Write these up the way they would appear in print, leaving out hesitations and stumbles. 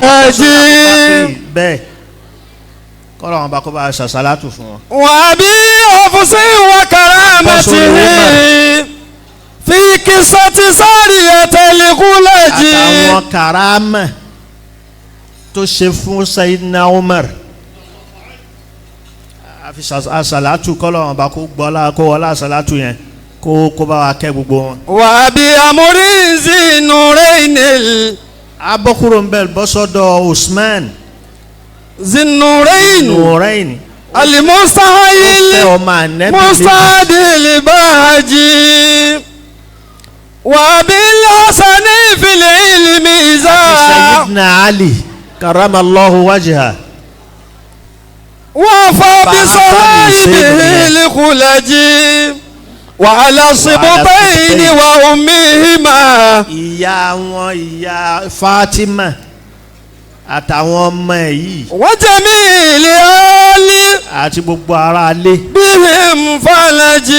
Ẹjí. Bẹ́ẹ̀ kọ́lọ̀ wọn bá kó bá ṣàṣàlátù fún wọn. وأبي أفصي وكرامته في قصة سارية الخلج. Àtàwọn karama tó ṣe fún Sayyidina Umar, àfi àṣàlátù, kọ́lọ̀ wọn bá kó gbọ́lá kó wọlé àṣàlátù yẹn, kó bá wa kẹ́ gbogbo wọn. وأبي أمر ذي النورين Abọ́kúrò ń bẹ̀ bọ́sọ̀dọ̀ Usman ذي النورين Nurain المستحيل fẹ́ ọmọ ànẹ́bí méjì. مستعد البهجي وأبي الحسن في العلم إذا Sayyidina Ali karamallahu wajha. وفى بصائبه الخلج وعلى السبطين وأمهما. Ìyá wọn, ìyá Fatima, àtàwọn ọmọ ẹ̀ yìí وجميع آل àti gbogbo ará ilé. بهم فلج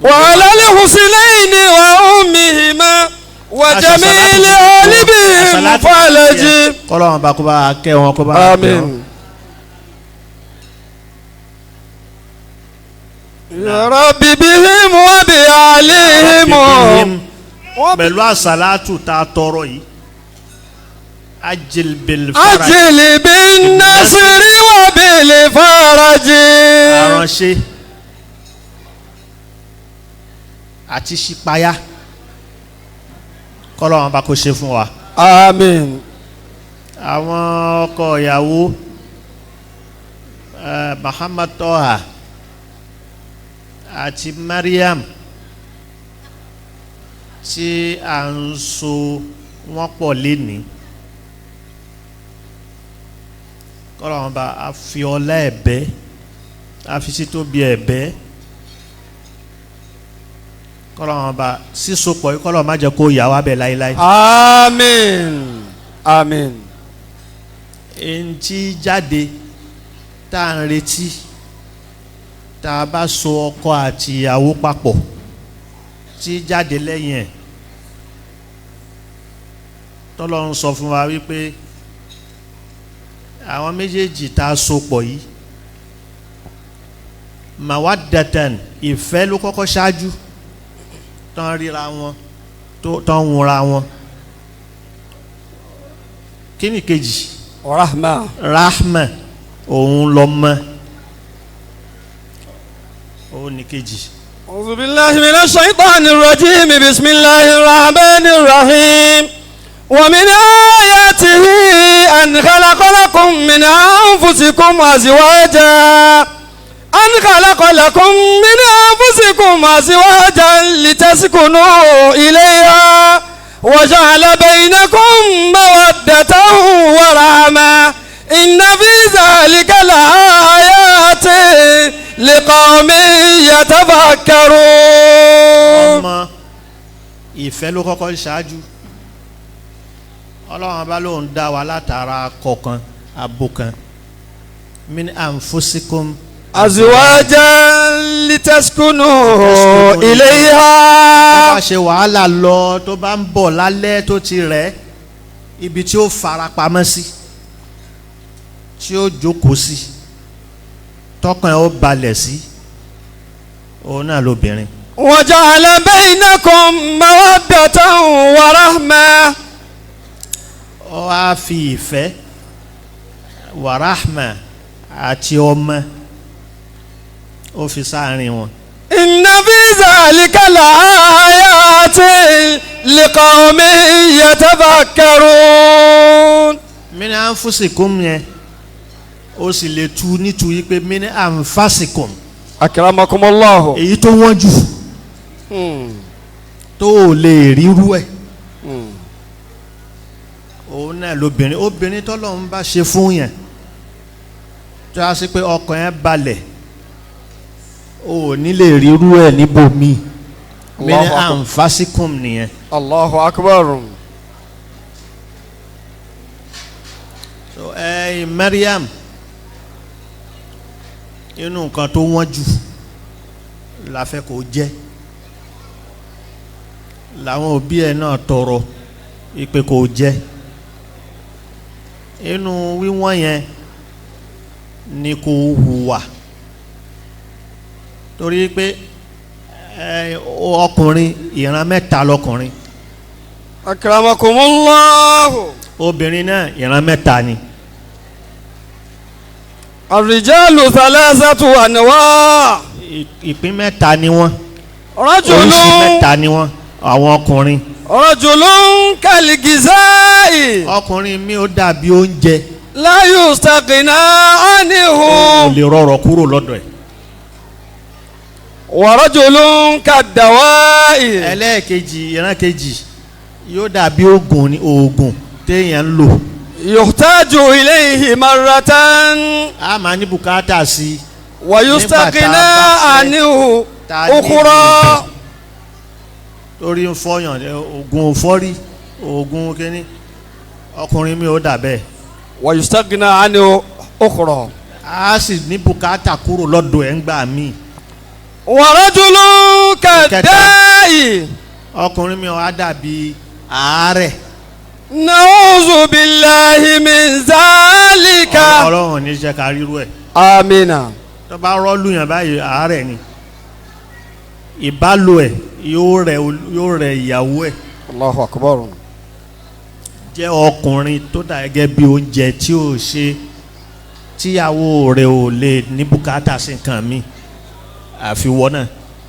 وعلى الحسنين وأمهما وجميع آل بهم فلج. Kọ́lọ́run bá kó bá kẹ́ wọn, kó bá kẹ́ wọn. آمين يا رب بهم وبآلهم. Pẹ̀lú àsálàtù tá a tọrọ yìí, ajil bil faraj. أجل بالنصر وبالفرج. Aránṣẹ́ àti ṣípayá, kọ́lọ́run bá kó ṣe fún wa. آمين. Àwọn ọkọ ìyàwó, Muhammad Toha àti Mariam, tí à ń so wọ́n pọ̀ lénìí, kọ́lọ́run bá a fi ọlá ẹ̀bẹ́, a fi títóbi ẹ̀bẹ́, kọ́lọ́run bá sísopọ̀ yìí, kọ́lọ́run má jẹ́ kó yà wá bẹ̀ láéláé. آمين آمين. Eŋti jáde tá à ń retí tá a bá so ọkọ àti ìyàwó papọ̀, tí jáde lẹ́yìn ẹ̀, tọ́lọ́run sọ fún wa wípé àwọn méjèèjì tá a so pọ̀ yìí, mawaddatan, ìfẹ́ ló kọ́kọ́ ṣáájú, tán ríra wọn tó tán wúnra wọn. Kí ni kejì? ورحمة. Rahma, òun lọmọ, òun ní kejì. أعوذ بالله من الشيطان الرجيم. بسم الله الرحمن الرحيم. ومن آياته أن خلق لكم من أنفسكم أزواجا أن خلق لكم من أنفسكم أزواجا لتسكنوا إليها وجعل بينكم مودة ورحمة إن في ذلك لآيات لقوم يتفكرون. Ọmọ, ìfẹ́ ló kọ́kọ́ ṣáájú. Ọlọ́run bá lóun dá wa látara kọ̀ọ̀kan abo kan, min anfusikum أزواجا لتسكنوا tó bá إليها. ṣe wàhálà lọ, tó bá ń bọ̀ lálẹ́, tó ti rẹ̀, ibi tí ó farapamọ́ sí, tí ó jókòó sí, tọkàn ẹ̀ ó balẹ̀ sí, òun náà lóbìnrin. وجعل بينكم مودة ورحمة. Ó wá fi ìfẹ́, wàràhmà àti ọmọ, ó fi sáàrin wọn. إن في ذلك لآيات لقوم يتفكرون. Min anfusikum yẹn, ó sì lè tu nítorí pé min anfasikum. أكرمكم الله. Èyí tó wọ́n jù tó ò lè rírú ẹ̀, òun náà lóbìnrin. Obìnrin tọ́lọ́run bá ṣe fún yẹn, tó a sì pé ọkàn yẹn balẹ̀, ò ní lè rírú ẹ̀ níbòmíì. Min Allahu akbar. anfasikum nìyẹn. الله أكبر. So ẹyin Mariam, inú nǹkan tó wọ́n jù la fẹ́ kó jẹ́. Làwọn òbí ẹ̀ náà tọrọ ìpè kò jẹ́. Inú wíwọ́n yẹn ni kò hùwà, torí pé ọkùnrin ìran mẹ́ta lọkùnrin. Akramakumullahu. Obìnrin náà ìran mẹ́ta ni. Ar-rijalu thalathatu anwa. Ìpín mẹ́ta ni wọ́n. Oríṣi mẹ́ta ni wọ́n àwọn ọkùnrin. Rajulun kal-gizai. Ọkùnrin mi ó dàbí oúnjẹ. La yustaghna anhu. Ó lè rọrọ̀ kúrò lọ́dọ̀ ẹ̀. Wa rajulun kad-dawai. Ẹlẹ́ẹ̀kejì ìran kejì yóò dàbí oògùn ni, oògùn téèyàn ń lò. Yuhtaju ilayhi marratan. A máa ní bùkátà sí i. Wa yustaghna anhu ukhra. Torí ń fọyàn oògùn òfọ́rí oògùn kínní ọkùnrin mi ò dà bẹ́ẹ̀. Wa yustaghna anhu ukhra. A sì ní bùkátà kúrò lọ́dọ̀ ẹ̀ ń gbà mí. Wa rajulun kad-da'i. Ọkùnrin mi ò á dàbí àárẹ̀. Na'udhu billahi min zalika. Ọlọ́run ní jẹ́ ká rírú ẹ̀. Amina. Tó bá rọ́ọ̀lù yàn báyìí àárẹ̀ ni. Ìbálò ẹ̀ yóò rẹ̀ ìyàwó ẹ̀. Allahu akbar. Jẹ́ ọkùnrin tó dà gẹ́gẹ́ bí oúnjẹ tí ò ṣe tíyàwó rẹ̀ ò lè ní bùkátà sí nǹkan mi àfiwọ́ náà.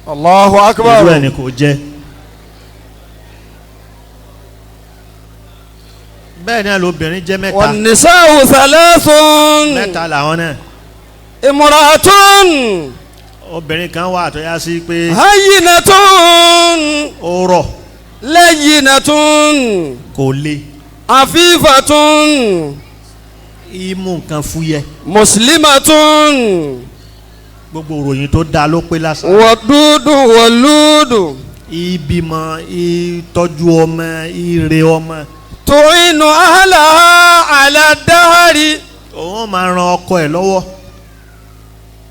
Allahu akbar. Irú ẹ̀ ni kò jẹ́. Bẹ́ẹ̀ náà lobìnrin jẹ́ mẹ́ta. Wan-nisa'u thalathun. Mẹ́ta làwọn náà. Imra'atun. Obìnrin kan wà tó yá sí pé. Hayyinatun. Ó rọ̀. Layyinatun. Kò le. Afifatun. Imú nǹkan fúyẹ́. Muslimatun. Gbogbo ìròyìn tó dáa ló pé lásán. Wàdúdú wàlúdù. Ìbímọ, ìtọ́jú ọmọ, ìrè ọmọ. Tu'inu ahlaha ala dahari. Òun máa ran ọkọ ẹ̀ lọ́wọ́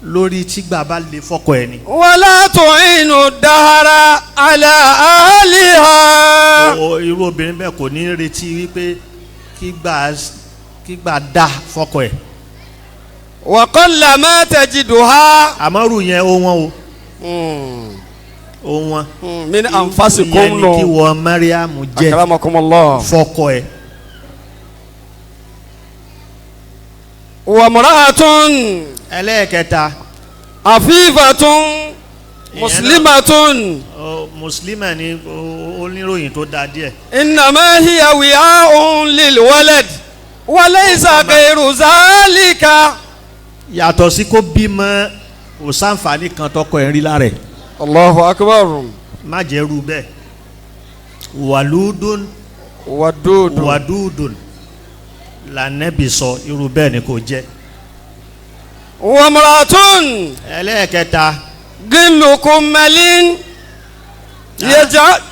lórí tígbà bá lè fọkọ ẹ̀ ni. Wala tu'inu dahara ala ahliha. Irú obìnrin bẹ́ẹ̀ kò ní retí wípé kígbà dá fọkọ ẹ̀. Wa qalla ma tajiduha. Àmọ́rù yẹn ó wọ́n o. Ó wọ́n. Min anfasikum ìyẹn ni kí wọ́n Mariam jẹ́. Akramakumullah. Fọkọ ẹ̀. Wa mra'atun. Ẹlẹ́ẹ̀kẹta. Afifatun muslimatun. Muslima ni oníròyìn tó dáa díẹ̀. Innama hiya wi'a'un lil walad wa laysa ghayru zalika. Yàtọ̀ sí kó bímọ kò sáǹfààní kan tọkọ ẹ̀ ń rí lára ẹ̀. Allahu akbar. Má jẹ́ rú bẹ́ẹ̀. Wàlúdùn. Wàdúdùn. Wàdúdùn lànẹ́bì sọ irú bẹ́ẹ̀ ni kò jẹ́. Wa mra'atun. Ẹlẹ́ẹ̀kẹta. Gillukum malin.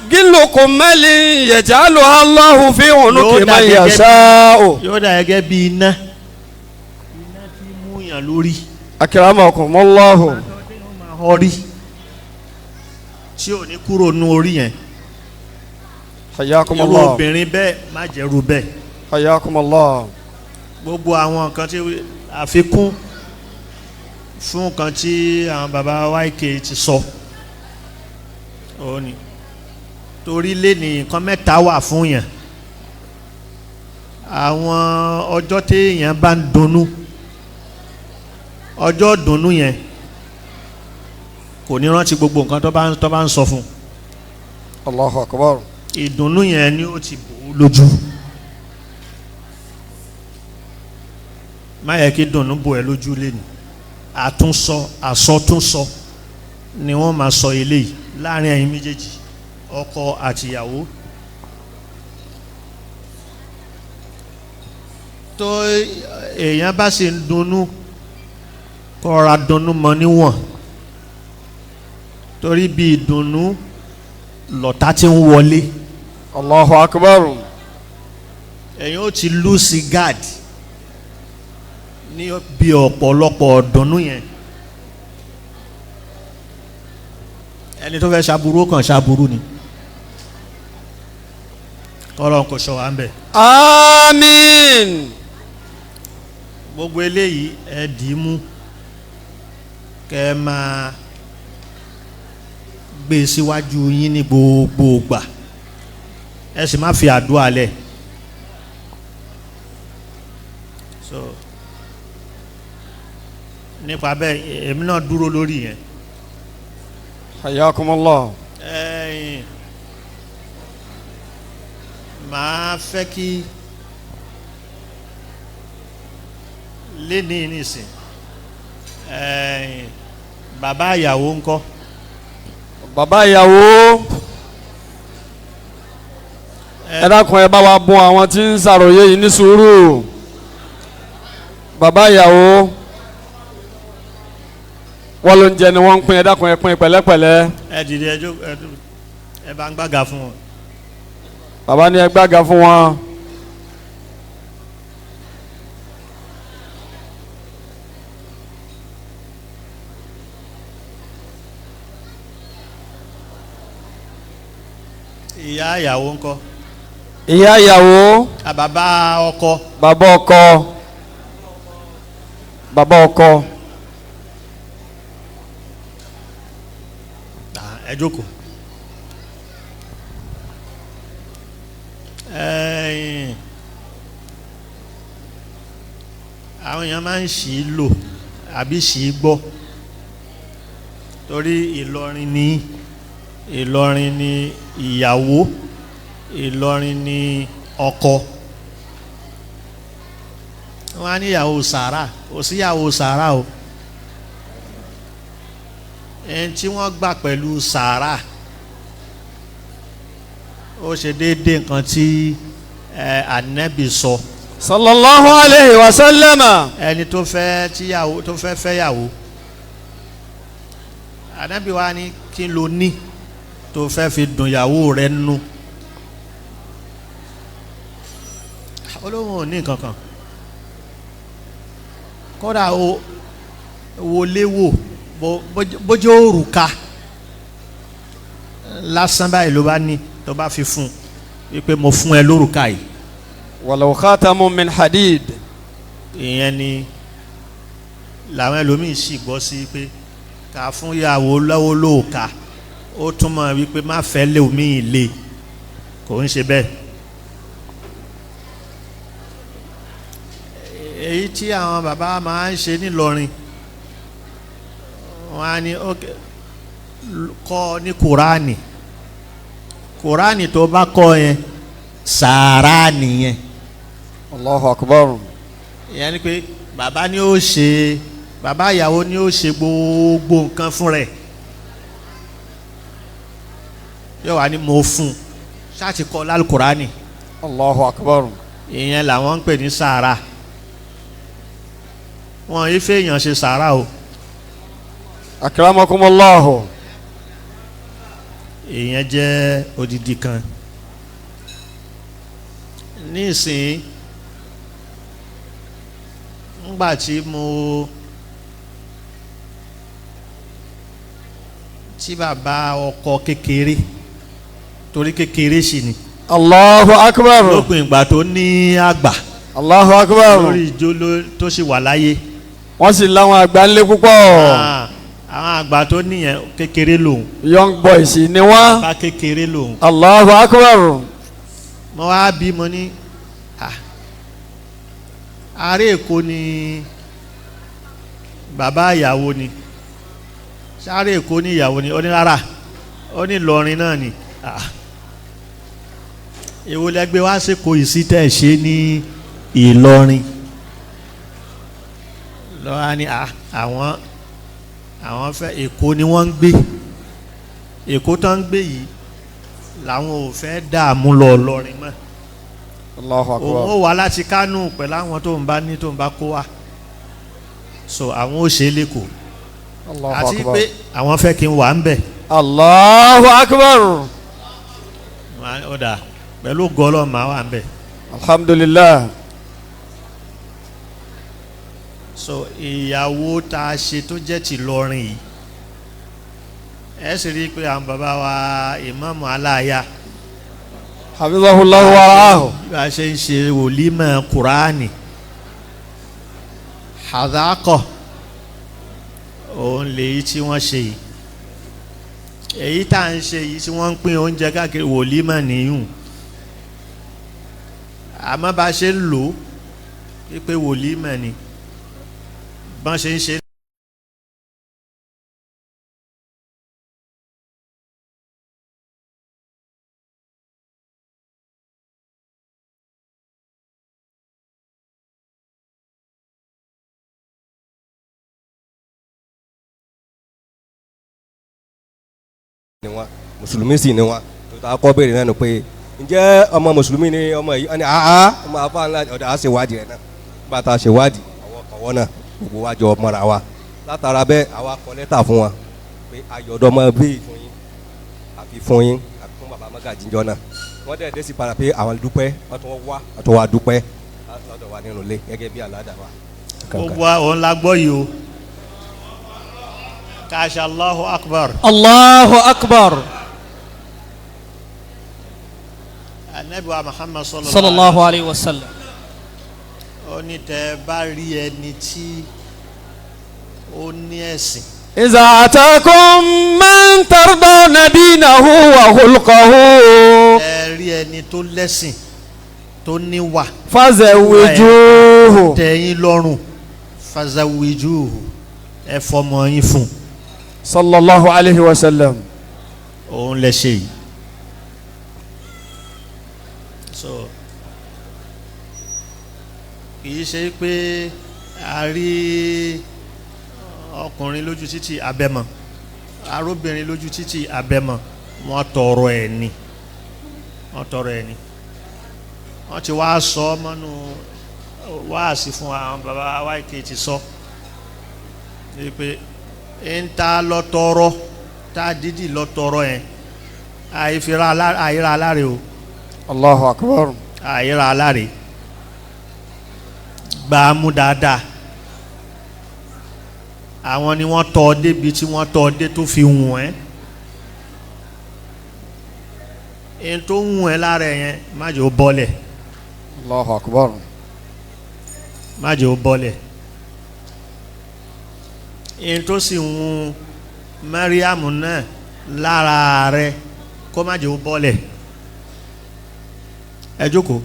Gillukum malin yaj'aluha Allahu fi unuqi man yasha'u. Yóò dà gẹ́gẹ́ bí iná. Iná tí mú yàn lórí. Akramakumullahu. Orí tí ò ní kúrò nú orí yẹn. Hayyakumullah. Irú obìnrin bẹ́ẹ̀ má jẹ́rú bẹ́ẹ̀. Hayyakumullah. Gbogbo àwọn nǹkan tí àfikún fún nǹkan tí àwọn baba YK ti sọ ó ní torí lé ní nǹkan mẹ́ta wà fún yàn. Àwọn ọjọ́ téèyàn bá ń dunnú, ọjọ́ dunnú yẹn kò ní rántí gbogbo nǹkan tó bá ń sọ fún. Allahu akbar. Ìdùnnú yẹn ni ó ti bò ó lójú. Má yẹ kí dùnnú bò ẹ́ lójú lẹ́nu. Àtúnsọ àsọtúnsọ ni wọ́n máa sọ eléyìí láàrin ẹ̀yin méjèèjì, ọkọ àtìyàwó. Tó èèyàn bá sì ń dunnú, kọ́ra dunnú mọ́ níwọ̀n, torí bí ìdùnnú lọ̀tá ti ń wọlé. Allahu akbar. Ẹ̀yin ó ti lùsì guard ní bí ọ̀pọ̀lọpọ̀ ọ̀dùnnú yẹn. Ẹni tó fẹ́ ṣaburú kan ṣaburú ni. Kọ́lọ́n kò sọ wá ń bẹ̀. Àmín. Gbogbo eléyìí ẹ dì í mú kẹ́ ẹ máa gbé e síwájú yín ní gbogbo ìgbà, ẹ sì má fi àdúrà lẹ̀. So nípa bẹ́ẹ̀ èmi náà dúró lórí yẹn. Hayyakumullah. Ẹ̀yin màá fẹ́ kí léni nísìn, ẹ̀yin bàbá ìyàwó ńkọ́? Bàbá ìyàwó, ẹ dákun ẹ bá wa bùn àwọn tí ń ṣàròyé yìí ní sùúrù. Bàbá ìyàwó wọ́n ló ń jẹ ni wọ́n ń pín, ẹ dákun ẹ pín pẹ̀lẹ́pẹ̀lẹ́. Ẹ dìde ẹ jó ẹ bá ń gbága fún wọn. Bàbá ní ẹ gbága fún wọn. Ìyá ìyàwó ńkọ́? Ìyá ìyàwó. Bàbá ọkọ. Bàbá ọkọ. Bàbá ọkọ. Ẹ jókòó. Ẹ̀yin àwọn èèyàn máa ń ṣì í lò àbí ṣì í gbọ́, torí Ìlọrin ni Ìlọrin ni ìyàwó, Ìlọrin ni ọkọ. Wọ́n á ní ìyàwó sàárà, kò sí ìyàwó sàárà o. Ẹni tí wọ́n gbà pẹ̀lú sàárà ó ṣe déédéé nǹkan tí Ànábì sọ. Sallallahu alayhi wa sallama. Ẹni tó fẹ́ tíyàwó tó fẹ́ fẹ́yàwó, Ànábì wa ní kí ló ní tó fẹ́ fi dùn ìyàwó rẹ̀ nù. Olóhùn ò ní nǹkan kan, kódà o wọlé wò bójú òrùka lásán báyìí ló bá ní tó bá fi fún un wípé mo fún ẹ lórúka yìí. Walau khatamun min hadid. Ìyẹn ni làwọn ẹlòmíín sì gbọ́ sí pé ká fún ìyàwó lọ́wọ́ lóòka, ó túmọ̀ wípé má fẹ́ lé omi lé, kò ń ṣe bẹ́ẹ̀. Èyí tí àwọn bàbá máa ń ṣe nílọrin, wọ́n á ní kọ́ ní kùránì, kùránì tó bá kọ́ yẹn sàárà nìyẹn. Allahu akbar. Ìyẹn ni pé bàbá ni ó ṣe, bàbá ìyàwó ni ó ṣe gbogbo nǹkan fún rẹ̀, yóò wá ní mo fún un ṣáàtì kọ́ lálùkùránì. Allahu akbar. Ìyẹn làwọn ń pè ní sàárà. Wọn yìí fẹ́ èèyàn ṣe sàárà o. Akramakumullahu. Ìyẹn jẹ́ odidi kan. Nísìnyí ńgbà tí mo tí bàbá ọkọ kékeré, torí kékeré sì ni. Allahu akbar. Lópin ìgbà tó ní àgbà. Allahu akbar. Lórí ijó tó sì wà láyé. Wọ́n sì láwọn àgbà ńlé púpọ̀. Àwọn àgbà tó níyẹn kékeré lòun. Young boys ni wọ́n. Bàbá kékeré lòun. Allahu akbar. Mo wá bí mo ní ará Èkó ni bàbá ìyàwó ni, sáré Èkó ni ìyàwó ni, ó ní rárá, ó ní Ìlọrin náà ni. Èwo lẹgbẹ́ wá sí kò sí tẹ̀ ṣe ní Ìlọrin lọ́wọ́ ni àwọn fẹ́ Èkó ni wọ́n ń gbé, Èkó tó ń gbé yìí làwọn ò fẹ́ dààmú lọ Ìlọrin mọ́. Allahu akbar. Òun ó wá láti Kánò pẹ̀lú àwọn tó ń bá ní tó ń bá kó wá, so àwọn ò ṣe é lẹ́kọ̀ọ́. Allahu àti akbar. pé àwọn fẹ́ kí n wà ń bẹ̀. Allahu akbar. Ó dà pẹ̀lú gọ́lọ́ màá wà ń bẹ̀. Alhamdulillah. So ìyàwó tá a ṣe tó jẹ́ ti Ìlọrin yìí, ẹ sì rí i pé àwọn bàbá wa ìmáàmù aláya. Hafizahullahu wa ra'ahu. Bí a ṣe ń ṣe wòlímọ̀ Kùránì hadakọ̀ òun lèyí tí wọ́n ṣe yìí, èyí tá à ń ṣe yìí tí wọ́n ń pín oúnjẹ káàkiri wòlímọ̀ nìyún. Àmọ́ bá a ṣe ń lò ó wípé wòlímọ̀ ni bọ́n ṣe ń ṣe. Ni wọn mùsùlùmí sì ni wọn tó ta kọ́ béèrè náà ni pé ǹjẹ́ ọmọ mùsùlùmí ni ọmọ yìí? Ẹni àá ọmọ afa ńlá ọ̀dà á ṣèwádìí rẹ̀ náà. Nígbà tá a ṣèwádìí ọwọ́ kọ̀wọ́ náà gbogbo wa jọ mọ́ra wa látara bẹ́ẹ̀ àwa kọ lẹ́tà fún wa pé ayọ̀dọ̀ ọmọ bíi fún yín àfi fún yín àfi fún bàbá Magaji jọ náà. Wọ́n dẹ̀ dé sí padà pé àwọn dúpẹ́, wọ́n tún wá wọ́n tún wá dúpẹ́ lọ́dọ̀ wa nínú ilé gẹ́gẹ́ bí aládàá wa. Gbogbo òun la gbọ́ yìí o. Káṣá Allahu Akbar. Allahu Akbar. Anabi wa Muhammad sallallahu alayhi wa sallam. Ó ní tẹ́ bá rí ẹni tí ó ní ẹ̀sìn. Iza atakum man tardawna dinahu wa khulqahu. Ẹ rí ẹni tó lẹ́sìn tó níwà. Fazawwijuhu. Tẹ́ yín lọ́rùn fazawwijuhu, ẹ fọmọ yín fún. Sallallahu alayhi wa sallam. Òun lẹ ṣe yìí. So kì í ṣe pé a rí ọkùnrin lójú títì abẹ́mọ̀, arúbìnrin lójú títì abẹ́mọ̀, wọ́n tọrọ ẹ̀ ni, wọ́n tọrọ ẹ̀ ni. Wọ́n ti wá sọ mọ́nú wáàsí fún àwọn bàbá wa kì í ti sọ pé ń ta lọ tọrọ tá a dídì lọ tọrọ yẹn àìfira àìra aláre o. Allahu Akbar. Àìra aláre gbà á mú dáadáa. Àwọn ni wọ́n tọ́ débi tí wọ́n tọ́ dé tó fi wùn ẹ́. Ẹni tó wùn ẹ́ lára yẹn má jẹ́ ó bọ́lẹ̀. Allahu Akbar. Má jẹ́ ó bọ́lẹ̀. Ẹni tó sì wùn Mariam náà lára rẹ̀ kó má jẹ́ ó bọ́lẹ̀. Ẹ jókòó.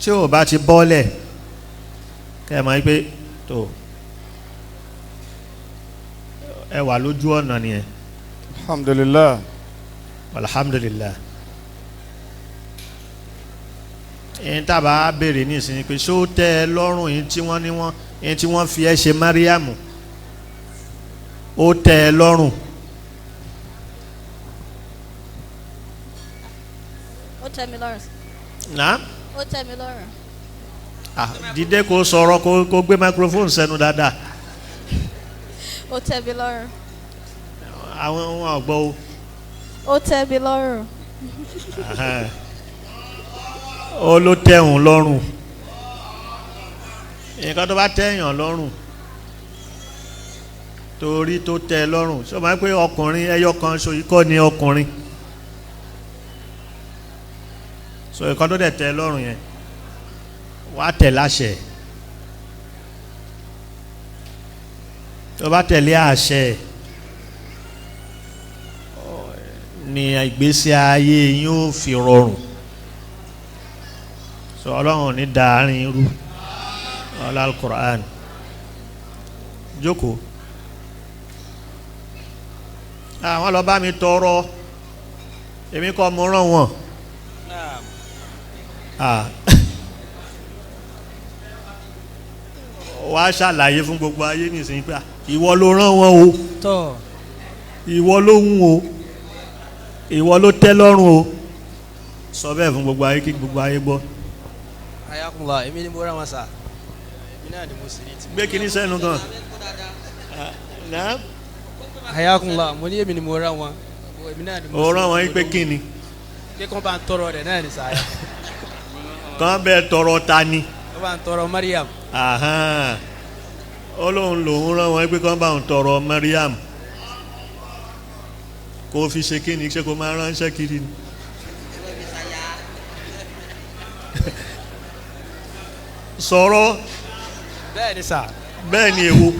Tí ò bá ti bọ́lẹ̀ kẹ́ ẹ mọ̀ pé tó ẹ wà lójú ọ̀nà nìyẹn. Alhamdulillah. Alhamdulillah. Ẹni tábà béèrè ní ìsinmi pé ṣó tẹ́ ẹ lọ́rùn yìí tí wọ́n ní wọ́n yìí tí wọ́n fi ẹ́ ṣe Mariam, ó tẹ́ ẹ lọ́rùn? Ó tẹ́ mi lọ́rùn. Náà? Ó tẹ́ mi lọ́rùn. Ah, dìde kó sọ̀rọ̀ kó gbé microphone sẹ́nu dáadáa. Ó tẹ́ mi lọ́rùn. Àwọn ohun ọ̀gbọ́ o. Ó tẹ́ mi lọ́rùn. Ó ló tẹ̀hún lọ́rùn. Nǹkan tó bá tẹ̀yàn lọ́rùn torí tó tẹ́ lọ́rùn ṣé o máa ń pé ọkùnrin ẹyọ kan ṣo ikọ́ ni ọkùnrin, so nǹkan tó dẹ̀ tẹ́ lọ́rùn yẹn wàá tẹ̀ láṣẹ. Tó bá tẹ̀lé àṣẹ ni ìgbésí ayé yín ó fi rọrùn. So Ọlọ́run ní dàárín irú ọlá al-Qur'an. Jókòó. Àwọn lọ bá mi tọrọ, èmi kọ́ mo rán wọn. Wàá ṣàlàyé fún gbogbo ayé nísìnyí pé ìwọ ló rán wọn o, ìwọ ló ń o, ìwọ ló tẹ́ lọ́rùn o. Sọ bẹ́ẹ̀ fún gbogbo ayé kí gbogbo ayé gbọ́. Ayakunla, èmi ni mo rán wọn sà, èmi náà ni mo sì rí ti. Gbé kinní sẹ́nu gan. Ayakunla, mo ní èmi ni mo rán wọn, èmi náà ni mo sì rí. O rán wọn yín pé kí ni? Kí kàn bá ń tọrọ rẹ̀ náà ni sà. Kàn bẹ́ẹ̀ tọrọ ta ni? Kàn bá ń tọrọ Mariam. Ó lóun lòun rán wọn pé kàn bá ń tọrọ Mariam. Kó fi ṣe kí ni? Ṣé kó máa ránṣẹ́ kiri ni? Sọ̀rọ̀. Bẹ́ẹ̀ ni sà. Bẹ́ẹ̀ ni èwo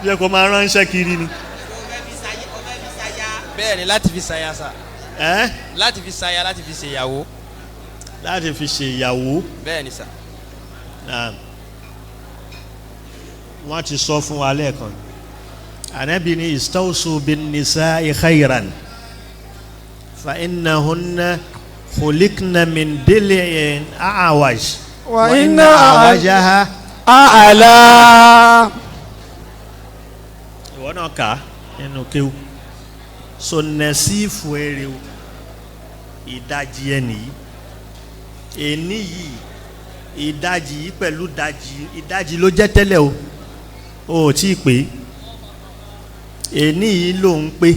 yẹ kó máa ránṣẹ́ kiri ni. Bẹ́ẹ̀ ni, láti fi ṣaya sà. Ẹ́ Láti fi ṣaya, láti fi ṣèyàwó. Láti fi ṣe ìyàwó. Bẹ́ẹ̀ ni sà. Naam. Wọ́n ti sọ fún wa lẹ́ẹ̀kan, Ànábì ní istawsu bin nisa'i khayran fa innahunna khuliqna min dil'in a'waj Wa inna a'wajaha. Àlá. Ìwọ náà kà á nínú kéwù so nẹ̀sífù èrè o, ìdajì ẹ̀ nìyí, èní yìí ìdajì yìí pẹ̀lú ìdajì, ìdajì ló jẹ́ tẹ́lẹ̀ o, ò tí ì pé, èní yìí ló ń pé.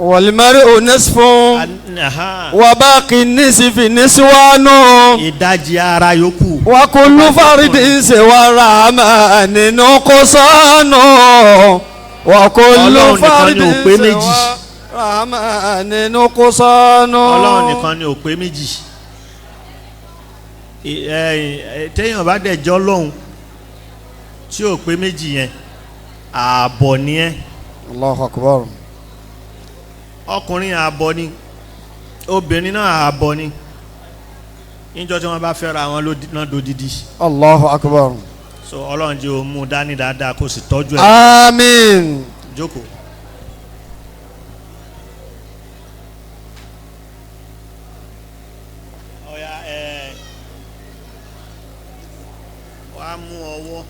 Wal-mar'u nisfun Aha. wa baqi nisfi niswanu. Ìdajì ara yòókù. Wa kullu fardin siwa rahmani nuqsanu. Wa kullu Ọlọ́run nìkan ni fardin ò pé méjì. siwa rahmani nuqsanu. Ọlọ́run nìkan ni ò pé méjì. Téèyàn bá dẹ̀ jọ́ lọ́hùn tí ò pé méjì yẹn, ààbọ̀ ni ẹ́. Allahu akbar. Ọkùnrin ààbọ̀ ni, obìnrin náà ààbọ̀ ni. Níjọ́ tí wọ́n bá fẹ́ra wọn ló náà dodidi. Allahu akbar. So Ọlọ́run jẹ́ o mú dání dáadáa kó sì tọ́jú ẹ̀. Àmín. Jókòó. Ọ̀ya ẹ̀ wàá mú ọwọ́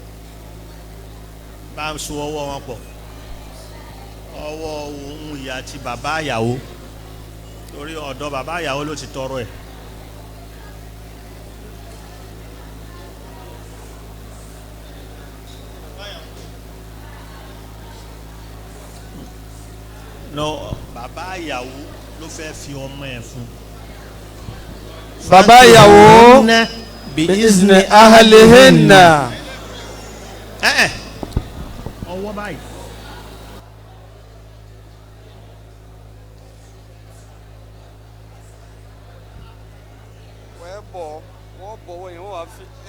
bá ń so ọwọ́ wọn pọ̀, ọwọ́ òun ìyá àti bàbá ìyàwó, torí ọ̀dọ̀ bàbá ìyàwó ló ti tọrọ ẹ̀. No, bàbá ìyàwó ló fẹ́ fi ọmọ ẹ̀ fún. Bàbá ìyàwó bí bi'izni ahlihinna. Ẹ ọwọ́ báyìí.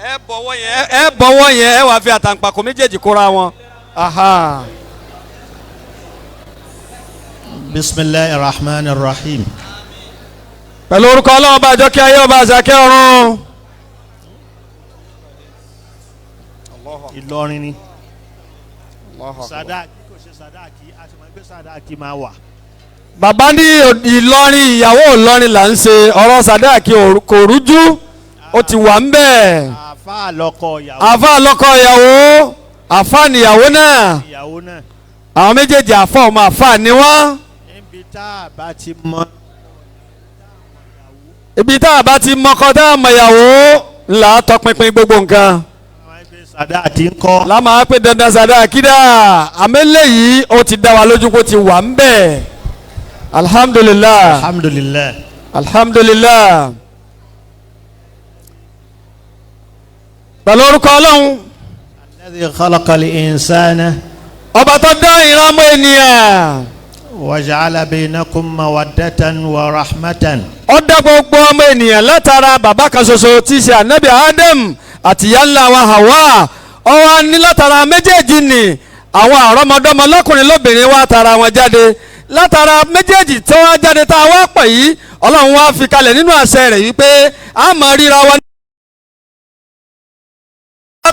Ẹ bọ̀wọ̀ yẹn, ẹ wàá fi àtàǹpàkò méjèèjì kóra wọn. Aha. Bisimilahi rahman rahim. Pẹ̀lú orúkọ Ọlọ́run ọba àjọkẹ́ ayé, ọba àṣàkẹ́ ọ̀run. Ìlọrin ni sadaki kò ṣe sadaki, a ti mọ̀ pé sadaki máa wà. Bàbá ní Ìlọrin, ìyàwó Ìlọrin là ń ṣe ọ̀rọ̀ sàdáàkì, kò rújú, ó ti wà ń bẹ̀. Àáfàá lọkọ ìyàwó. Àáfàá lọ́kọ ìyàwó, àáfàá níyàwó náà. Ìyàwó náà. Àwọn méjèèjì àáfàá ọmọ àáfàá ni wọ́n. Níbi tá a bá ti mọ. Ibi tá a bá ti mọkọ tá a mọ ìyàwó ńlá tọpinpin gbogbo nǹkan. Àwọn ẹgbẹ́ sadaki ń kọ́. Lámà á pé dandan sàdáàkì dà, àmẹ́lẹ̀ yìí ó ti dá wa lójú kó ti wà ń bẹ̀. Alhamdulilayi. Alhamdulilayi. Alhamdulilayi. Pẹ̀lú orúkọ Ọlọ́run. Alladhi khalaqa al-insana. Ọba tó dá ìran ọmọ ènìyàn. Wa ja'ala bainakum mawaddatan wa rahmatan. Ó dá gbogbo ọmọ ènìyàn látara bàbá kan ṣoṣo tí í ṣe Ànábì Adam àti ìyá ńlá wa Hawa. Ó wá ní látara méjèèjì ni àwọn àrọ́mọdọ́mọ lọ́kùnrin lóbìnrin wá tara wọn jáde. Látara méjèèjì tí wọ́n jáde tá a wá pọ̀ yìí, Ọlọ́run wá fi kalẹ̀ nínú àṣẹ rẹ̀ wípé a máa ríra wa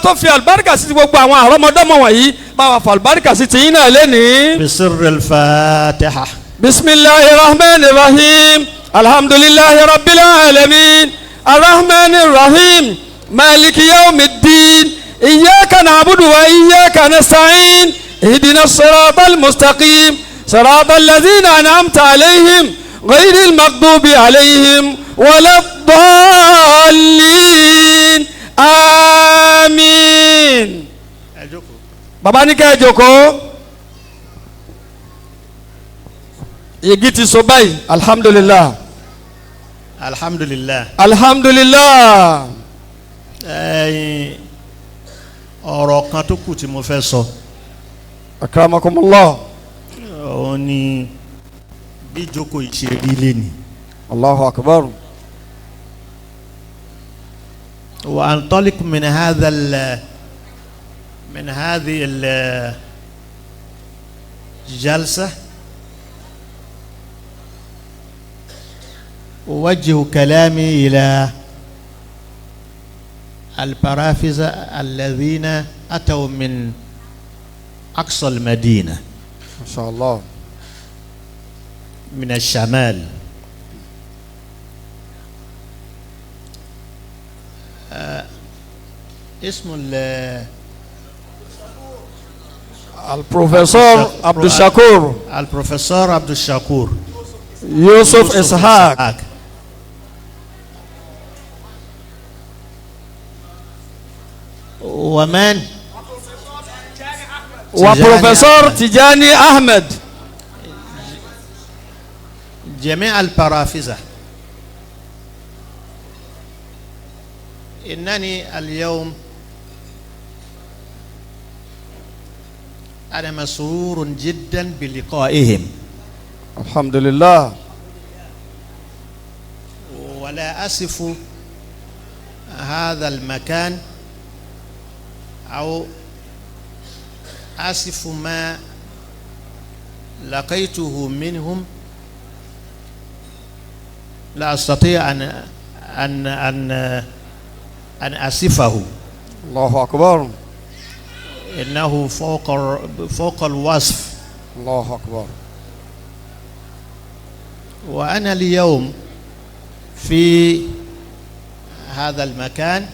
tó fi àlùbáríkà sí ti gbogbo àwọn àrọ́mọdọ́mọ wọ̀nyí, bá wa fa àlùbáríkà sí ti yín náà lénìí. Bisirril Fatiha. Bisimilahi rahman rahim, alhamdulilahi rabbil alamin, arrahman rahim, maliki yawmiddin, iyyaka na'budu wa iyyaka nasta'in, ihdina siratal mustaqim, siratal ladzina an'amta alayhim, ghayril maghdubi alayhim waladdallin, àmín. Ẹ jókòó. Bàbá ní kẹ́ ẹ jókòó. Igi ti so báyìí, alhamdulilah. Alhamdulilayi. Alhamdulilah. Ẹ̀yin, ọ̀rọ̀ kan tó kù tí mo fẹ́ sọ. Akramakumullah. Òun ni bí ìjókòó yìí ṣe rí lénìí. Allahu akbar. وأنطلق من هذا من هذه الجلسة أوجه كلامي إلى البرافزة الذين أتوا من أقصى المدينة. ما شاء الله. من الشمال. اسم البروفيسور عبد الشكور. البروفيسور عبد الشكور يوسف إسحاق. ومن؟ وبروفيسور تجاني أحمد. جميع البرافزة. إنني اليوم أنا مسرور جدا بلقائهم. الحمد لله. ولا أصف هذا المكان أو أصف ما لقيته منهم، لا أستطيع أن أن أن أن أصفه. الله أكبر. إنه فوق الوصف. الله أكبر. وأنا اليوم في هذا المكان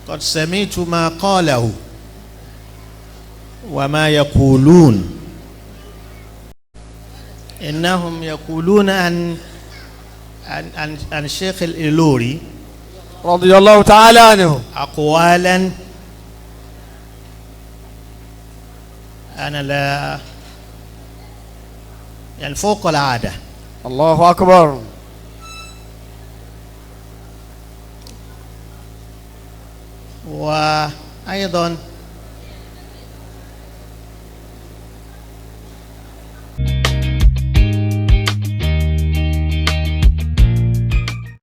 قد سمعت ما قاله وما يقولون. إنهم يقولون عن عن عن, عن شيخ الإلوري رضي الله تعالى عنه أقوالا أنا لا يعني فوق العادة. الله أكبر. وأيضا